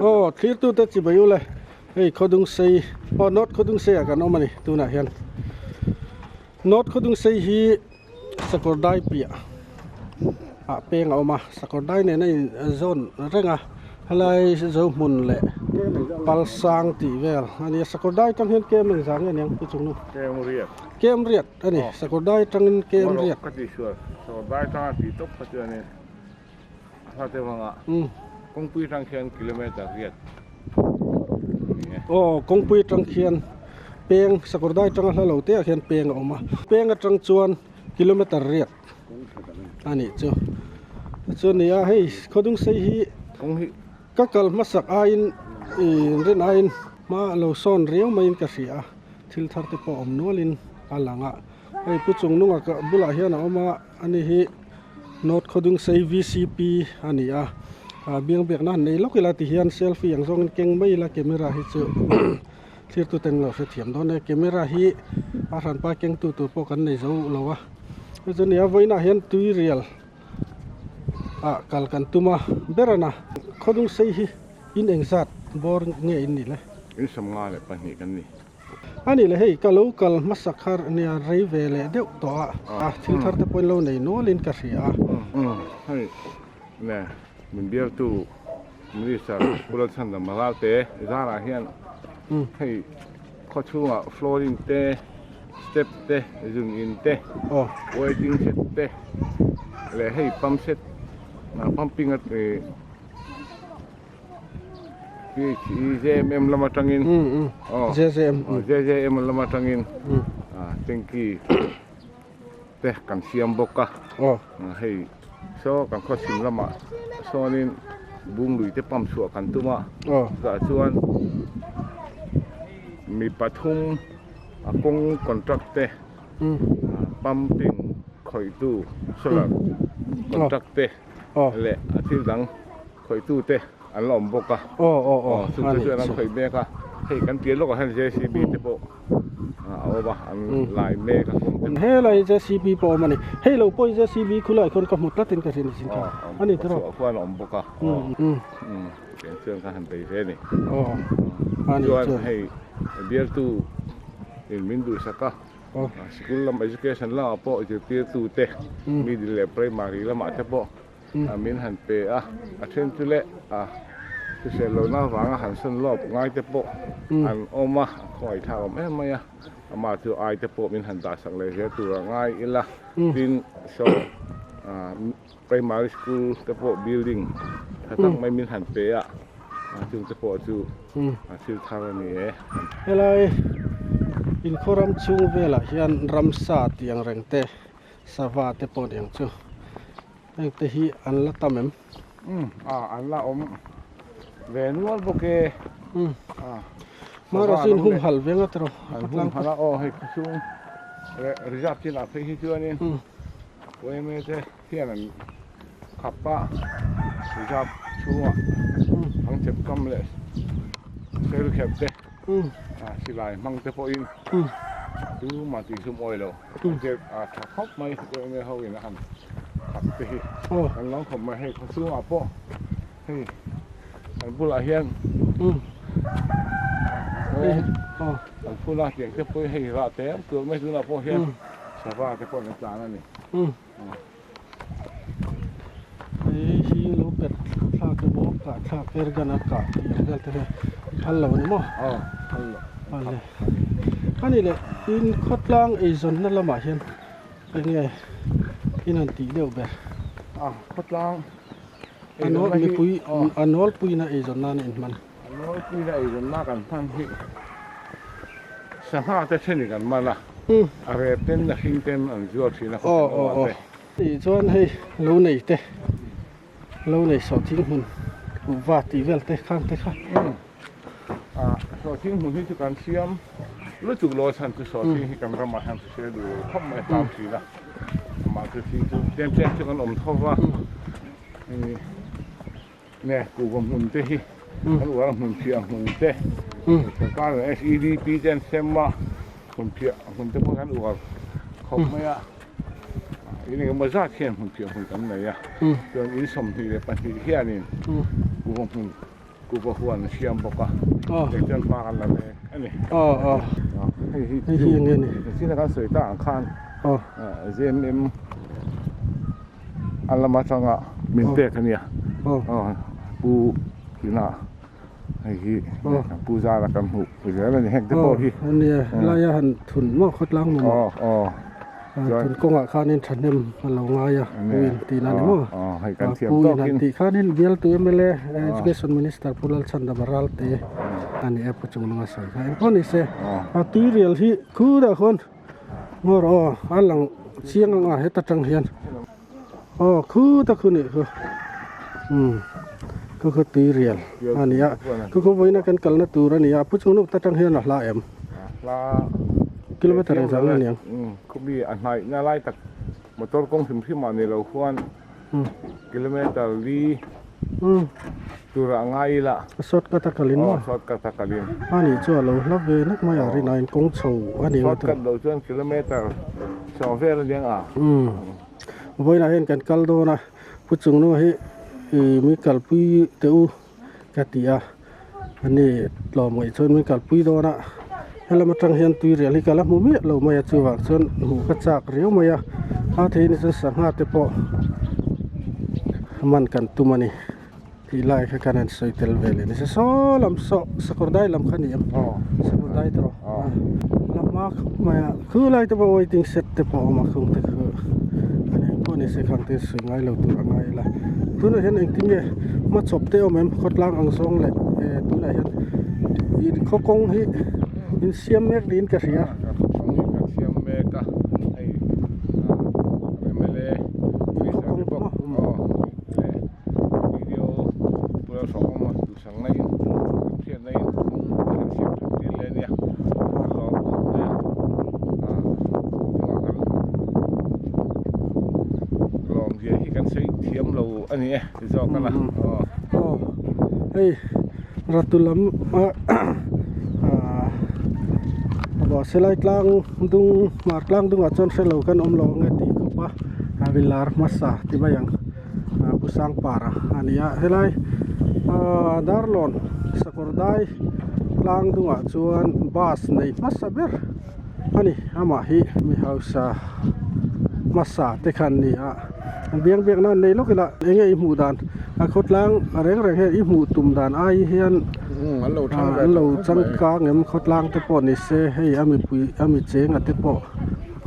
Aw thlirtute chibai ule hei khawdung sei aw north khawdung sei ah kan awm a ni tunah hian north khawdung sei hi sakawr dai piah ah peng a awm a sakawr dai nen a in zawn reng a helai zohmun leh palsang tih vel a nia sakawr dai tang hian kem engzah nge niang pu chungnu kem riat a ni sakawr dai tangin kem riat. Hla te vanga kawngpui atang khian kilometer riat ni e. Aw kawngpui atang khian peng Sakawrdai atanga hla lo te ah khian peng a awm a peng atang chuan kilometer riat a nih chu chuan ni a hei khawdung sei hi ka kal hmasak aiin ih rin aiin hma a lo sawn riau maiin ka hria a thil thar te pawh awm nualin a lang a hei pu chung nunga bulah hian a awm a ani hi. North Khawdungsei VCP a ni a, ah biang biakna han nei lawk ila ti hian selfie ang zawngin keng mai ila camera hi chu thlir tuten lo hrethiam dawn e, camera hi a hranpa kengtu tur pawh kan nei zo lo a, chu chu nia vawiinah hian tuirial ah kal kan tum a ber a na Khawdungsei hi in engzat bawr nge in nih le? In 52 kan ni. A nih leh hei ka lo kal hmasa kha nia rei ve leh deuh tawh a, thil thar te pawhin lo nei nualin ka hria a. Hei le min bialtu Minister Pu Lalchhandam Ralte zarah hian hei khaw chhungah flooring te, step te, zun in te, waiting shed te leh hei pump set pumping a JJM lam atangin JJM lam atangin tanky te kan siam bawk a hei saw kan khaw chhim lamah sawnin bunglui te pump chhuah kan tum a chutah chuan mi pathum a kawng contract te pumping khawihtu solar contract te leh a thil dang. Khawihtu te an la awm bawk a, aw chu te chuan an khawih mek a, hei kan pian lawkah hian JCB te pawh a awm a, an lai mek a. Helai JCB pawh a awm a ni, hei lo pawh hi JCB khulaiah khuan ka hmu tlatin ka hria zing kha a ni tiraw. Chhuah khuan a awm bawk a, aw tiang chuan ka han bei ve a ni. Chuan hei bialtu in min duhsak a, sikul lam education lamah pawh zirtirtu te middle leh primary lamah te pawh. a min han pe a, a then chu leh a hrisel lohna avanga han sawn lawp ngai te pawh an awm a, a khawngaih thlak awm em mai a, amah chu ai te pawh min han dah sak leh zel tur a ngai ila, tin saw primary school te pawh building tha tak mai min han pe a, chung te pawh chu a thil thar a ni e. Helai inkhaw ram chhung velah hian ramsa tih ang reng te sava te pawh niang chu. Heng te hi an la tam em? Umm a an la awm ve nual bawk e. Umm Mara chu in humhalh ve ngawt rawh. An humhalh a aw hei khawchhung leh reserve chin ah phei hi chuanin yma te hian an khap a reserve chhungah thangchep kam leh serkhep te silai hmang te pawhin tumah tih sum awi lo. A tha khawp mai yma ho in a han khap te hi kan lo khawp mai hei khaw chhungah pawh hei kan bulah hian kan phun a tiang te pawh hi hei rah te em tur mai tunah pawh hian sava te pawh an tlan a ni. Hei hi lo pet thlak emaw kah thlak airgun a kah tih ang vel te hi phal lo a ni maw? Aw phal lo. Awle. A nih leh in khawtlang eizawnna lamah hian eng nge in han tih deuh ber? A khawtlang eizawnna hi mipui a nawlpuina eizawn nan a inhman. A nawlpuina eizawnna kan hman hi sangha te thenin kan man a, a rep ten a hring ten an zuar thin a khawtlang lamah te. Tih chuan hei lo nei te, lo nei sawhthing hmun kuhva tih vel te khang te kha. Sawhthing hmun hi chu kan siam lutuk lo a chhan chu sawhthing hi kan ramah hian hrisel duh lo khawp mai a tlang thin a, amah chu thing chu tlem tlem chu kan awm tho va, nge kuhva hmun te hi kan uar a hmun phiah hmun te sorkar leh SEDP te an sem a hmun phiah hmun te pawh kan uar khawp mai a in engemaw zat hian hmun phiah hmun kan nei a chuan in 22 hianin kuhva hmun. Kuva huan a siam bawk a, tiang chuan hma kan la mek a ni. Hei hi chu nichin a kan sawi tak ang khan ZMM a lam atanga min pek a nia. Pu Kina hei hi Pu Zara kan hmuh zel a ni heng te pawh hi. Nia helaia han thun maw khawtlang mamawh. Tun kawngah khanin thahnem a lo ngai a, Pu in tih na ni maw? Pu in han tih khanin bialtu mla Education Minister Pu Lalchhandama Ralte a ni e Pu Chungnunga sawi kha engpawh ni se a tuirial hi khurah khawn ngawr aw a lang chiang ang a heta tang hian aw khuta khu nih khu umm khu khu tuirial a ni a khu khu vawiina kan kalna tur a ni a Pu Chungnunga ta tang hian a hla em? Kilometer engzah nge niang? Khawmi a hnaihna lai tak motor kawng hrim hrim ah ni lo khuan kilometer li turah ngai ila. Short cut a kalin maw? Aw short cut a kalin. A nih chu a lo hla ve nak mai a rinaiin kawng chho a ni. Short cut lo chuan kilometer sawm vel a niang a. Vawiinah hian kan kal dawn a, Pu Chungnunga hi mi kalpui teh u. Ka ti a, ani tlawm ngaih chuan min kalpui dawn a, helam atang hian tui rial hi ka la hmu miah lo mai a, chuvang chuan hmuh ka chak riau mai a, a thei ni chuan sangha te pawh man kan tum a ni tih lai kha kan han sawi tel ve leh nise saw lam saw sakawr dai lam kha ni em sakawr dai te rawh la hma khawp mai a khulai te pawh waiting shed te pawh a awm a khung te khu ani engpawh ni se khang te sawi ngai lo tur a ngai ila tunah hian engtin nge hmachhawp te awm em khawtlang ang zawng leh eh tunah hian ih khaw kawng hi in siam mek niin ka hria. Khaw kawng hi kan siam mek a hei mla minister te pawh aw leh video pula hrawng awm a duhsak na in kan hriat na in kawng kan siam that tir leh ania kan lawm khawp mai a ah tunah kan lawm zia hi kan sawi thiam lo a ni e ti zawk a la aw hei ratu lam ah ah silai tlang dung hmar tlang dungah chuan hrelo kan awm lo ang e tih khawp a a vilar hmasa ti mai ang. Pu Sangpara a ni a helai ahh Darlawn sakawr dai tlang dungah chuan bus nei hmasa ber a ni amah hi mi hausa hmasa te khan a ni a biang biak nan nei lawk ila eng nge i hmuh dan a khawtlang reng reng hian i hmuh tum dan ai hian an lo changkang em khawtlang te pawh ni se hei a mipui a mi chenga te pawh.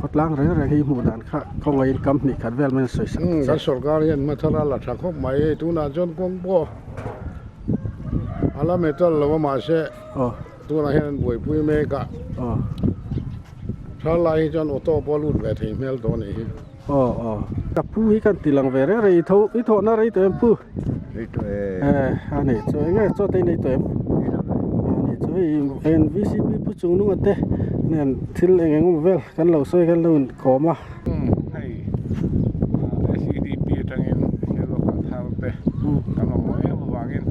Khawtlang reng reng hi hmuh dan kha khawngaihin kam hnih khat vel mai an sawi sak che. Kan sorkar hian hmathar a la tha khawp mai hei tunah chuan kawng pawh a la metal lo a mahse tunah hian an buaipui mek a thar lai hi chuan auto pawh a lut ve thei hmel tawh a nih hi. Aw aw ka pu hi kan ti lang ve reng reng i tho i thawhna rei tawh em pu? Rei tawh e. A nih chu eng nge chaw te i nei tawh em? A nih chu hei eng VCP pu chung nunga te nen thil eng eng emaw vel kan lo sawi kan lo inkawm a. Hei SEDP atangin Helwaka thar te kan mamawh em avangin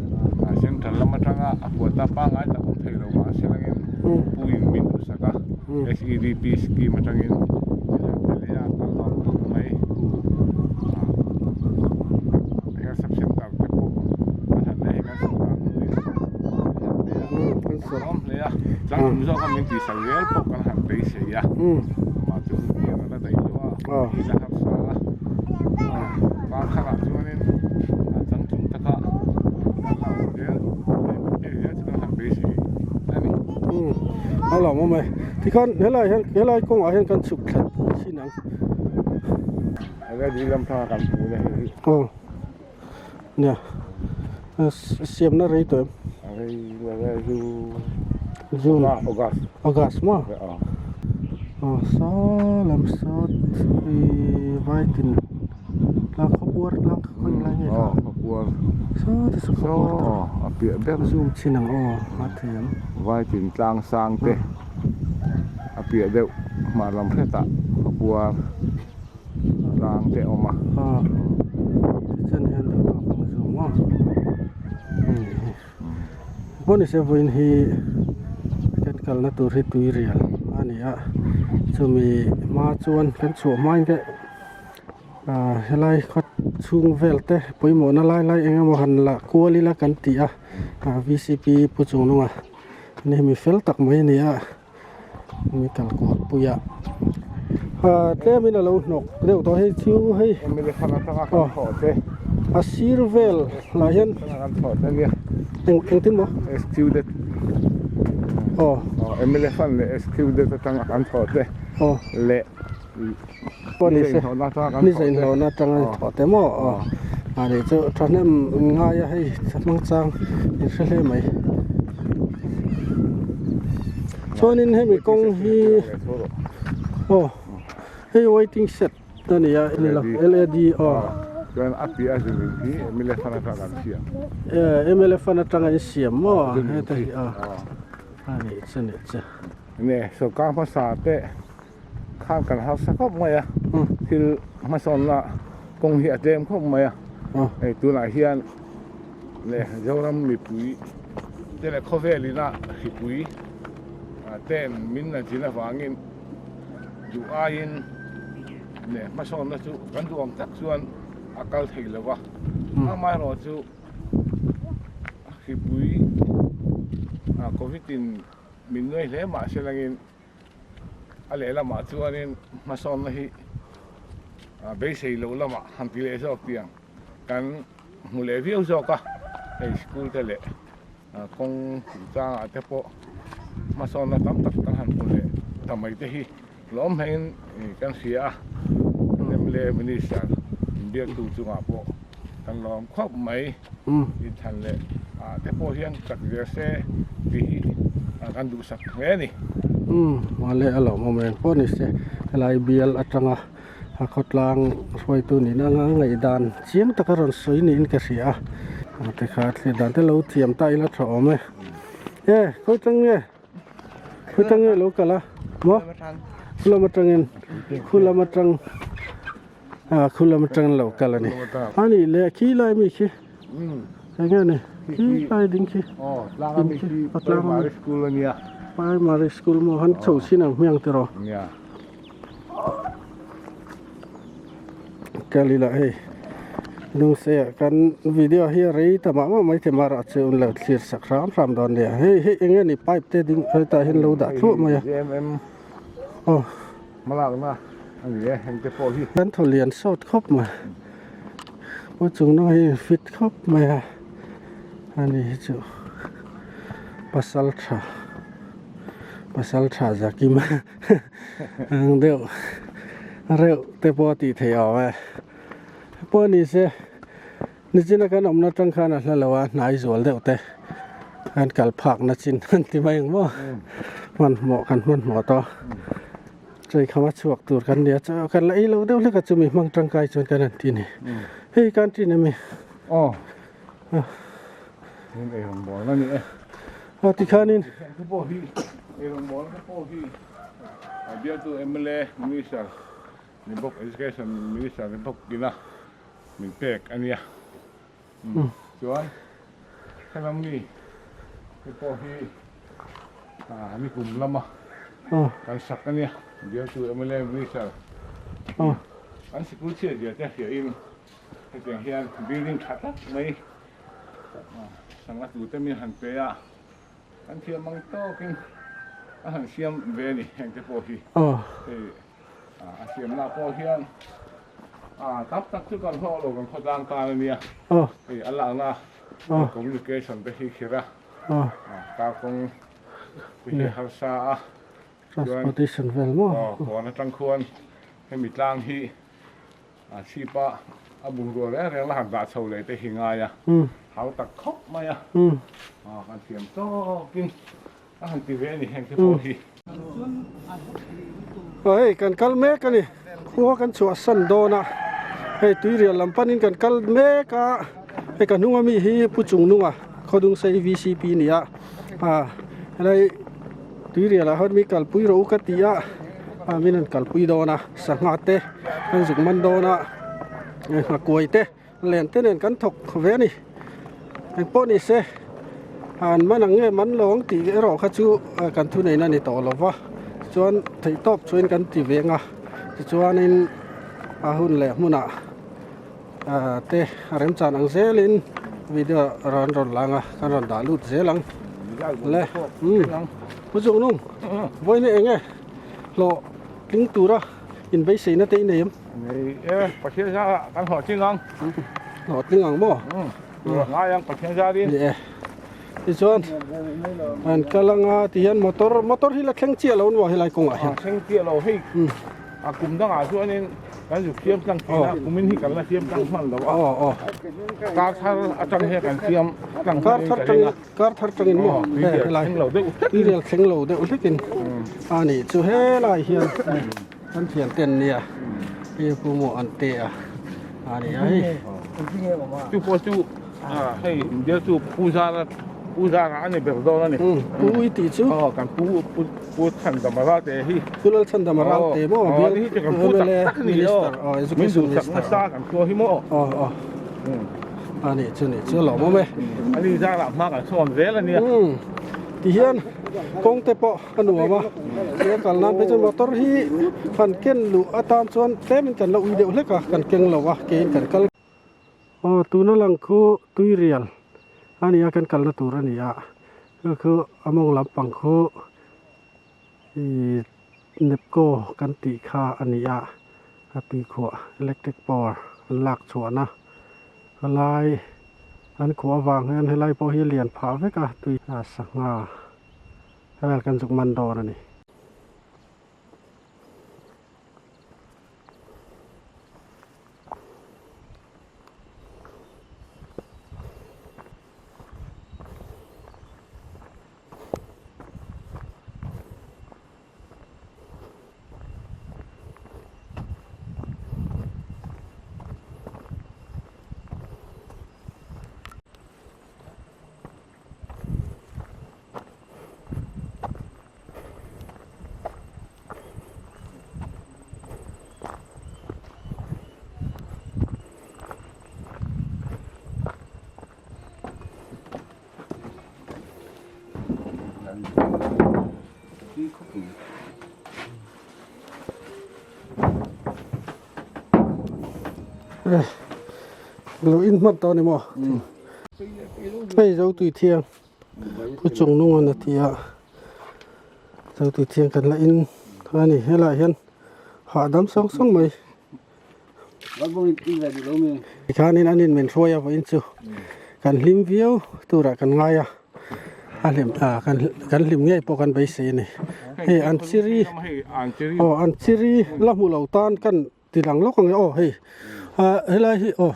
central lam atanga a huata pangngai tak awm thei lo mahse langin pu in min duhsak a SEDP scheme atangin min han pe leh a kan lawm khawp mai. Health sub center te pawh an han nei kan sawrkar hnuin an han pe a, awm hle a, changtlung zawka min tihsak zel pawh kan han beisei a, amah chu hetiang a la daih lo a, hi la harsa a, kar kharah chuanin changtlung taka kan la awm zel leh min pek zel chu kan han beisei a ni. A lawmawm e, tikhan helai hian helai kawngah hian kan chhuk thla thin ang. Ready lam thanga kan hmu na hei hi. Aw nia siamna rei tawh em? A rei lo e zu June August August maw? Aw. Aw saw lam saw ih vaitin tlang khawpuar tlang khawi lai nge kha? Aw khawpuar. Saw te saw khawpuar te. Saw a piah ber. Zoom chin ang aw a thei ang. Vaitin tlang sang te a piah deuh hmar lam hretah khawpuar. Tlang te a awm a. Aw tichuan hian duh tawk ang zawng maw pawh ni se vawiin hi kan kalna tur hi tui rial a ni a chumi hma chuan kan chhuah hmain te ah helai khaw. chhung vel te pawimawhna lai lai eng emaw han la kual ila kan ti a vcp pu chungnunga ni mi fel tak mai a ni a mi kal kual pui a ah tlem in a lo hnawk deuh tawh hei chu hei aw a sir vel lah hian eng engtin maw aw aw pawh ni se ni zaih hlawhna atanga ni thawh te maw aw a nih chu thahnem ngai a hei hmang chang in hre hle mai chuanin hemi kawng hi aw hei waiting shed a ni a ni lo L A D aw chuan a piah a zilh hi M L A fund atanga kan siam M L A fund atanga in siam maw heta hi a a nih chu nih chu nge sawrkar hmasa te. Khan kan harsa khawp mai a, thil hmasawnna kawng hi a tlem khawp mai a, hei tunah hian leh Zoram mipui te leh khawvel ina hripui ten min la zin avangin duh aiin leh hmasawnna chu kan duh ang tak chuan a kal thei lo va, amaherawhchu hripui covid in min nuai hle mahse langin. A lehlamah chuanin hmasawnna hi beisei loh lamah han ti leh zawk tih ang kan hmu leh viau zawk a, hei school te leh kawng chungchangah te pawh hmasawnna tam tak kan han hmu leh ta mai te hi lawm hlengin kan hria a, mla minister inbiaktu chungah pawh kan lawm khawp mai. Inthlan leh ah te pawh hian chak zel se tih hi kan duhsak hle a ni. Umm mah a lawmawm reng pawh ni se helai bial atanga a khawtlang hruaitu nihna anga ngaihdan chiang taka rawn sawi niin ka hria a tikha thlir dan te lo thiam ta ila tha awm e. E khawi tang nge? Khawi tang nge lo kal a? Maw? Khu lam atangin khu lam atang ah khu lam atangin lo kal a ni. A nih leh khi lai mi khi eng nge ni khi lai ding khi a tlang a mi primary school maw han chho chin ang hmiang tiraw kal ila hei lungse ah kan video hi a rei ta mah mah mai thei mah erawh chu an lo thlir sak hram hram dawn nia hei hei eng nge ni pipe te ding hetah hian lo dah thluah mai a aw kan thaw lian sawt khawp mai pawh chung na hi fit khawp mai a ani hi chu pasal tha pasal tha zakim ang deuh reuh te pawh a tih theih awm e pawh ni se nichina kan awmna atang khan a hla lo a hnai zual deuh te an kal phak na chin an ti mai ang maw hmanhmawh kan hmanhmawh tawh chei khama chhuak tur kan nia chaw kan la ei lo deuh hlek a chumi hmang tangkai chuan kan han ti a ni hei canteen ami aw eirawngbawl a ni e aw tikhanin eirawngbawl te pawh hi a bialtu mla minister ni bawk education minister ni bawk ina min pek a nia chuan helam mi te pawh hi nikum lama kan sak a nia bialtu mla minister an sikul chhiat zia te hriain Hetiang hian building tha tak mai sangha tute min han pe a, an thiam ang tawkin a han siam ve a ni heng te pawh hi. Hei a siamna pawh hian tam tak chu kan hlawh lo kan khawtlang tan a nia. Hei a lakna communication te hi khirh a, car kawng te hi harsa a. Transportation vel maw? Aw, kawn atang khuan hemi tlang hi A chhip a, a bungrua reng reng la han dah chho leh te hi ngai a, hau tak khawp mai a, kan thiam tawkin a han ti ve a ni heng te pawh hi. Aw hei kan kal mek a ni, khua kan chhuah san dawn a, hei tuirial lam panin kan kal mek a, hei ka hnung ami hi Pu Chungnunga Khawdungsei VCP a ni a, helai tuirial ah hian mi kalpui rawh u ka ti a, min han kalpui dawn a, sangha te an zuk man dawn a nghakuai te len te nen kan thawk ve a ni engpawh ni se an man ang nge man lo ang tih erawh kha chu kan thu neihna a ni tawh lo va chuan theih tawp chuan kan ti ve ang a tichuanin a hun leh hmunah. Te a remchan ang zelin video rawn rawn lang a kan rawn dah lut zel ang le umm pu chung nung vawiin eng nge hlawh tling tura inbeiseina te i nei em? Nei e Pathian zara kan hlawh tling ang. Hlawh tling ang maw? Umm ngai ang Pathian zarin. Ni e tichuan an kal anga tihian motor motor hi la thleng chiah lo maw helai kawngah hian? Thleng chiah lo hei a kum dangah chuanin kan zuk siam tlang thin a kumin hi kan la siam tlang hman lo a kar thar atang hian kan siam tlang kar thar tangin kar thar tangin maw helai tuirial thleng lo deuh hlekin a nih chu helai hian kan thian ten nia hi pu maw an te a a ni a hei chu pawh chu hei india chu pu zara pu zara a ni ber dawn a ni pu i tih chu aw kan pu pu Pu Chhandama Ralte hi. Pu Lal Chhandama Ralte maw? Aw, ni hi chu kan pu tak tak ni aw. Min duhsak nasa kan khuo hi maw? Aw, aw. A nih chu nih chu lawm awm e. A ni zarah hma kan sawn zel a nia. Tihian kawng te pawh a nuam a, he kal nan phei chuan motor hi han ken luh atan chuan tlemin kan la ui deuh hlek a, kan keng lo a, keiin kan kal. Aw tuna lang khu tuirial a nia kan kalna tur a ni a chu khu a mawng lampang khu ihh nepco kan tih kha a ni a a tuikhuah electric power an lak chhuahna helai an khuah avang hian helai pawh hi a lian phah vek a tui a sangha vel kan zuk man dawn a ni. Lo in hman tawh a ni maw hei zo tui thiang pu chung nung an a ti a zo tui thiang kan la in a ni helaiah hian hahdam sawng sawng mai tikhanin an in min hruai a vawiin chu kan hlim viau turah kan ngai a a hlim ah kan kan hlim ngei pawh kan beisei a ni hei an chiri aw an chiri la hmu lo tan kan ti lang lawk ang e aw hei ah helai hi aw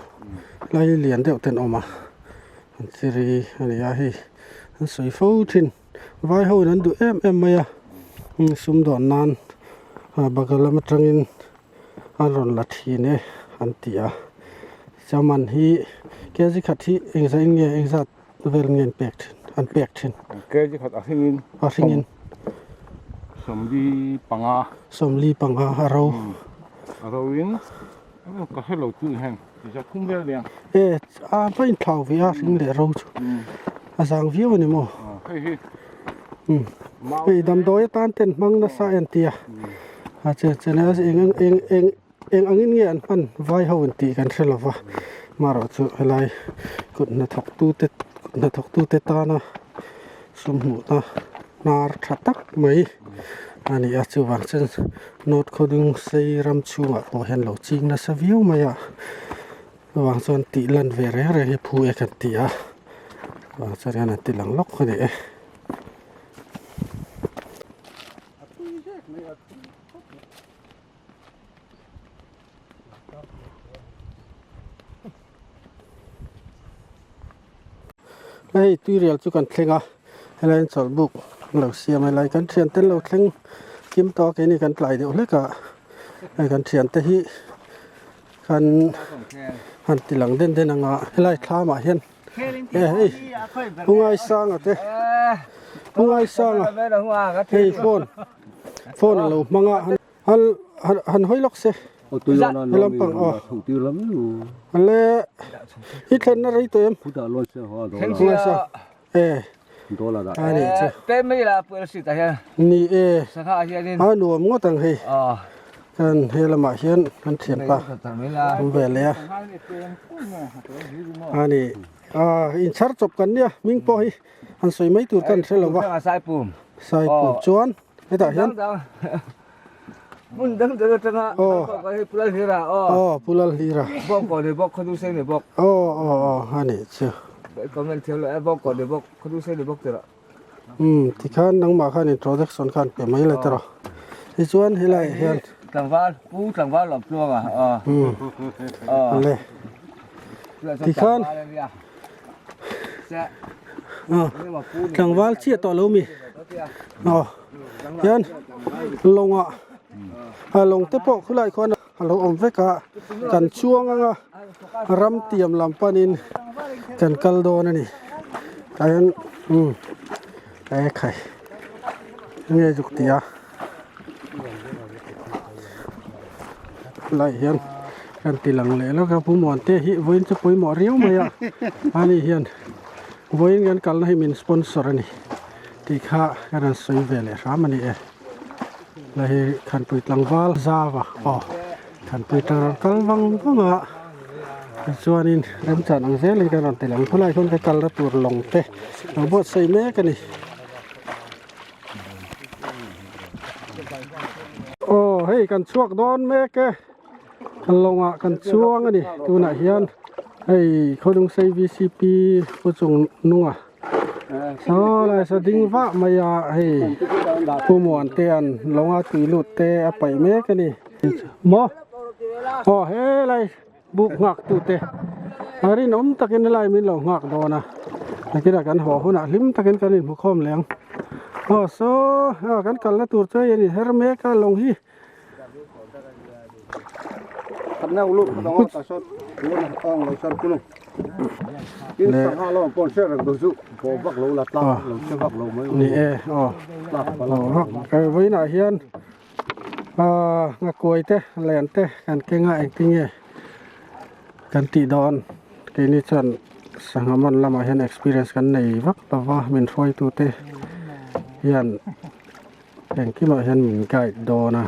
helai hi lian deuh ten a awm a an chiri a ni a hei an sawi fo thin. Vai ho in an duh em em mai a sumdawn nan bagal lam atangin an rawn la thin e an ti a chaman hi kg khat hi engzah in nge engzat vel nge an pek thin an pek thin kg khat a hringin a hringin sawmli panga sawmli panga a ro a ro in ka hrelo chu heng tizat khum vel nia e a va inthlau ve a hring leh ro chu a zang viau a ni maw hei hi hei damdawi atan ten hmang nasa a entir a a che chen a eng eng eng eng angin nge an hman vai ho in tih kan hre lo va marawh chu helai kut hnathawk tute kut hnathawk tute tana sum hmuhna hnar tha tak mai a ni a chuvang chuan north khawdung sei ram chhungah pawh hian lo ching nasa viau mai a chuvang chuan tih lan ve reng reng hi phu e kan ti a chuvang chuan hian an ti lang lawk a ni e. Hei tuirial chu kan thleng a helai in chawlhbuk an lo siam a helai kan thiante an lo thleng kim tawh a keini kan tlai deuh hlek a hei kan thiante hi kan han ti lang den den ang a helai thlam ah hian e hei Hungaisanga te Hungaisanga hei phone phone a lo hmang a. Han han hawi lawk se helam pang aw le i thlenna rei tawh em e a nih chu ni e a nuam ngawt ang hei. Kan he lamah hian kan thianpa awm ve leh a ani ah inchhar chawp kan nia hming pawh hi han sawi mai tur kan hre lo va saipum chuan hetah hian hmun dang dang atanga hei pulal hlira aw aw pulal hlira bawk kaw ni bawk khawdu sei ni bawk aw aw aw ani chu comment thiam lo e bawk kaw ni bawk khawdu sei ni bawk tira Umm tikhan nangmah khan introduction khan pe mai la tawh tichuan helaiah hian tlangval pu tlangval lawm tluang a aw umm le tikhan tlangval chiah tawh lo mi aw hian lawngah a lawng te pawh khulai khuan a lo awm vek a kan chuang anga ram tiam lam panin kan kal dawn a ni tah hian umm e khai enge zuk tih a lai hian kan ti lang leh lawk a pu Muante hi vawiin chu pawimawh riau mai a ani hian vawiin kan kalna hi min sponsor a ni tih kha ka rawn sawi ve leh hram a ni e. La hi Thanpui tlangval zava aw Thanpui tang rawn kal vang vang a tichuanin remchan ang zelin kan rawn ti lang khawlai hian ka kalna tur lawng te lo buatsaih mek a ni aw hei kan chhuak dawn mek e lawngah kan chuang a ni tunah hian hei khawlungsei V_C_P pu chung nunga. Saw lai saw ding vah mai a hei Pu Muantea'n lawnga tui lut te a paih mek a ni maw aw helai buk nghak tu te a rinawm takin helai min lo nghak dawn a nakinah kan haw hunah hlim takin kan inhmu khawm leh ang aw saw kan kalna tur chu hei a ni her mek a lawng hi. Ni e aw vawiinah hian ahh nghakuai te len te kan keng a engtin nge kan tih dawn keini chuan sangha man lamah hian experience kan nei vak lo va min hruaitu te hian. Engkimah hian min guide dawn a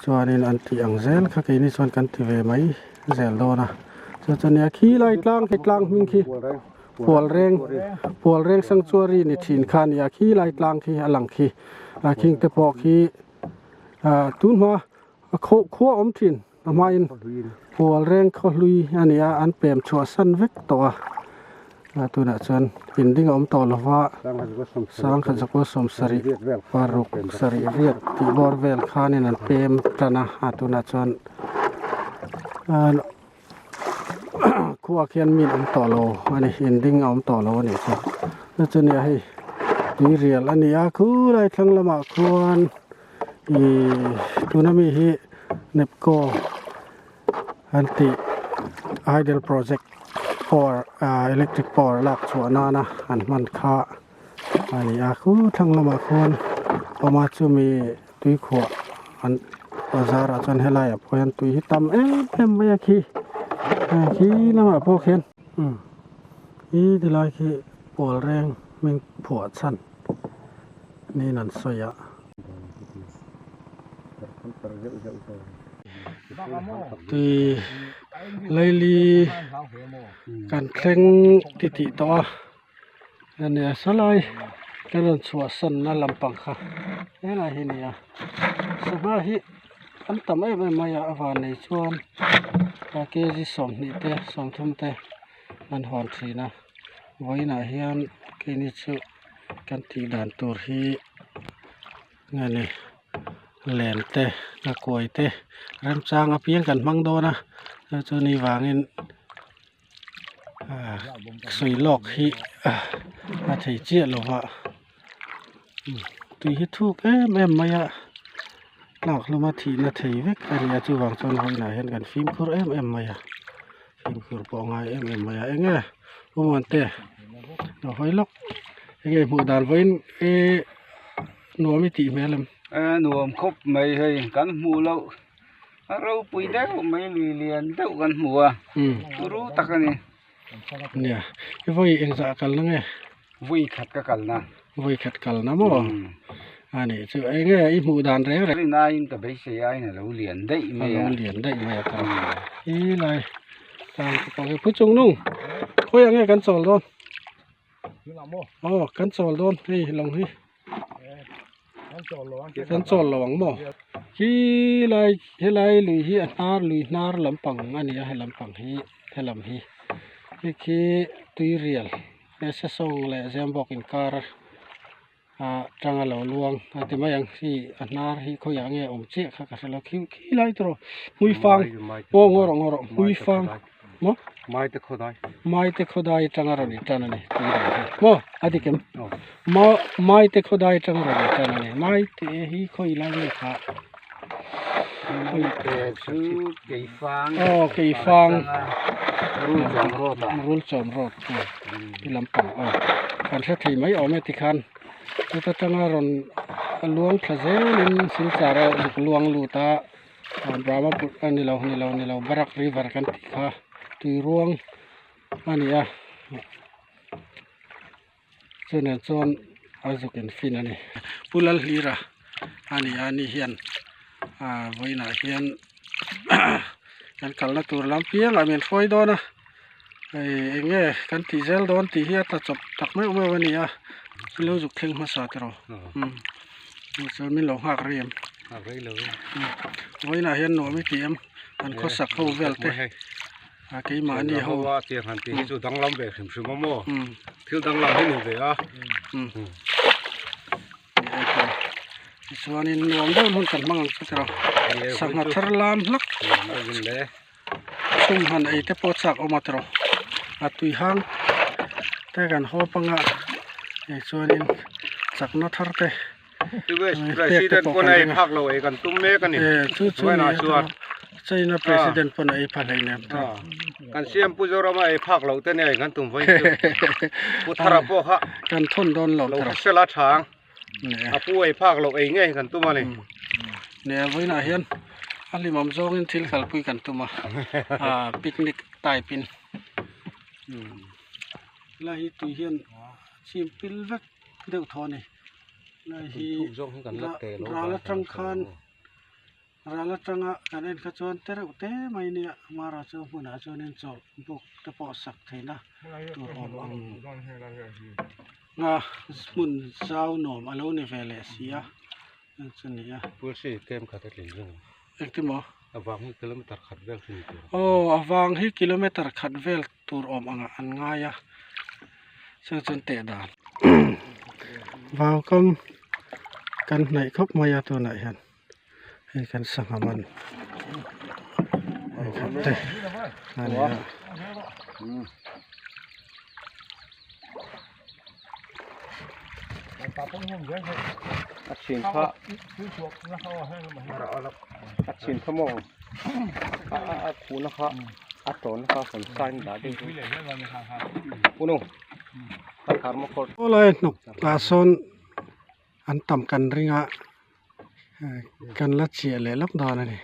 chuanin an tih ang zel kha keini chuan kan ti ve mai zel dawn a chu chu nia khi lai tlang khi tlang hming khi pualreng pualreng sanctuary ni thin kha a ni a khi lai tlang khi a lang khi a khing te pawh khi ah tun hma a khaw khua awm thin a hmain pualreng khaw hlui a ni a an pem chhuah san vek tawh a a tunah chuan in ding a awm tawh lova sangkhat zakua sawmsarih paruk sarih riat tih bawr vel khanin an pem tan a a tunah chuan khua khian min awm tawh lo a ni in ding a awm tawh lo a nih chu chu chu nia hei tui rial a ni a khulai thlang lamah khuan Ihh tuna mi hi Nepco an tih hydel project power ah electric power lak chhuah nana an hman kha a ni a khu thlang lamah khuan awm a chumi tuikhuah an bazar ah chuan helai ah pawh hian tui hi tam em em mai a khi khi lamah pawh khian umm hi tilai khi pawl reng hming phuah chhan. Niin an sawi a. Tui laili kan thleng titih tawh a hemi a salai kan rawn chhuah sanna lampang kha helai hi a ni a sangha hi an tam em em mai a a van nei chuan kg 20 te 30 te an hawn thin a vawiinah hian keini chu. Kan tih dan tur hi nge ni len te nghakuai te remchang apiang kan hmang dawn a chu chu ni vangin ah sawi lawk hi a thei chiah lo va tui hi thuk em em mai a tlak hlawma thihna thei vek a ni a chuvang chuan vawiinah hian kan fimkhur em em mai a fimkhur pawh a ngai em em mai a eng nge pu Muante lo hawi lawk enge hmuh dan vawiin e nuam i tih hmel em e nuam khawp mai hei kan hmuh loh a ropui deuh mai lui lian deuh kan hmu a turu tak a ni nia i vawi engzah a kalna nge vawi khat ka kalna vawi khat kalna maw. A nih chu eng nge i hmuh dan reng reng. Rin aiin ka beisei aiin a lo lian daih mai a. A lo lian daih mai a ka i lai tlang te pawh hi phu chung nung khawiah nge kan chawl dawn aw kan chawl dawn hei lawng hi kan chawl lo ang maw khi lai helai lui hi a hnar lui hnar lampang a ni a he lampang hi helam hi hei khi tuirial he sesawng leh zembawk inkar ah tanga lo luang a ti mai ang hi a hnar hi khawiah nge awm chiah kha ka hre lo khi khi lai tawh hmui fang aw ngaw rawh ngaw rawh hmui fang maw mai te khawdai atanga rawn in tan a ni tui dan hi maw a dik em maw mai te khawdai atanga rawn in tan a ni mai te hi khawi lai nge kha aw keifang rul chawm rawt ti lampang aw kan hre thei mai awm e tikhan chuta tanga rawn luang thla zelin silchar a zuk luang lut a Brahmaputra a nilo nilo nilo Barak river kan tih kha tui ruang a ni a chunah chuan a zuk in fin a ni. Pu Lalhlira a ni a ni hian ah vawiinah hian kan kalna tur lam piangah min hruai dawn a hei eng nge kan tih zel dawn tih hi a tla chawp tak meuh meuh a ni a min lo zuk thleng hmasa tiraw umm chuan min lo nghak rei em vawiinah hian nuam i ti em an khawsak ho vel te. A keimahni ho. Ho a tiang han tih hi chu danglam ve hrim hrim a maw? Thil danglam hi ni ve a. Tichuanin nuam deuh hun kan hmang ang chu tiraw. Sangha thar lam hlak. Sum han ei te pawh chak awm a tiraw. A tui hang te kan haw panga tichuanin chakna thar te. President pawn a ei phak lo ei kan tum mek a ni. Chu chu ni a chuan China president pawn a ei phah hlei nem ta. Kan siam Pu Zorama ei phak loh te nia kan tum vawi chu. Pu Thara pawh kha kan thawn dawn lo lo hrisel a tha ang. A pu ei phak loh ei ngei kan tum a ni. Nia vawiinah hian a hlimawm zawngin thil kalpui kan tum a picnic type in. Helai hi tui hian chim pil vek deuh thaw a ni. Lai hi ral atang khan ral atanga kan en kha chuan te reuh te mai nia mara chu hmunah chuanin chawlh buk te pawh sak theihna tur awm ang nga hmun zau nuam a lo ni ve leh si a chu ni a. Engtin maw? Aw a vang hi kilometer khat vel tur awm angah an ngai a chu chuan teh dan vaukam kan hnaih khawp mai a tunah hian hei kan sangha man hei khat te a ni a. A chhin kha a chhin kha maw a a a khuhna kha a tawnna kha sawn sign dah deuh hi puno a thermocol Awlai hnuk ah sawn an tam kan ring a kan la chiah leh lawk dawn a ni.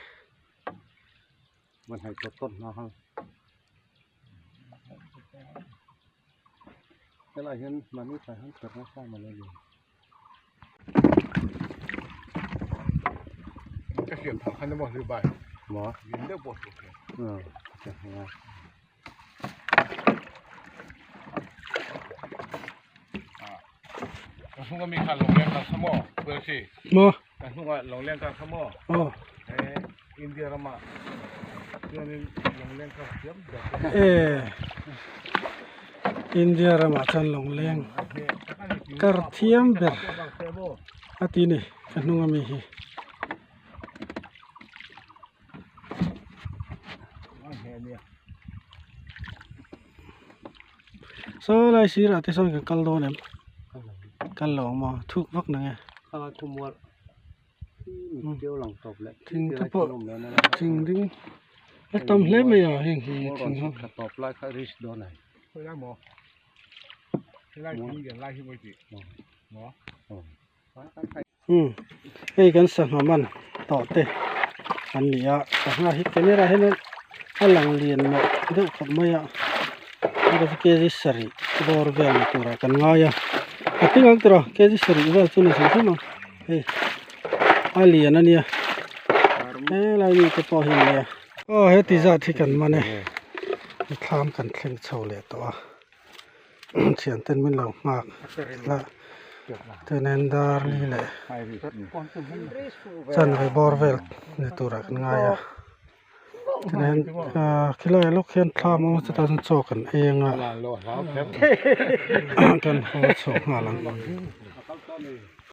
Helai hian mahni thlai han kher nasa mawle ni. Ka hriat phah khan emaw hliu bai. Maw? Lian deuh pawh hliu kher. Ka hnunga mi kha Longleng kang kha maw? Puelsi. Maw? Ka hnunga Longleng kang kha maw? Aw. He India rama chuanin Longleng kang thiam ber. E India rama chuan Longleng kar thiam ber a ti ni ka hnunga mi hi. Saw lai sirah te sawn kan kal dawn em kal lo ang maw thuk vak na nge thing te pawh thing ding a tam hle mai a heng hi thing ho. Hei kan sangha man tawh te an ni a sangha hi camera hian a lang lian mawh deuh khawp mai a kg sarih bawr vel ni turah kan ngai a a tling ang tiraw kg sarih vel chu ni hrim hrim ang. Hei a lian a nia helai mi te pawh hi an nia aw heti zat hi kan man e thlam kan thleng chho leh tawh a thian ten min lo nghak la chuanin dar li leh chanve bawr vel ni turah kan ngai a. Chuanin ahh khilaiah lawk hian thlam a awm a chutah chuan chaw kan ei anga kan haw chhuak nghal ang.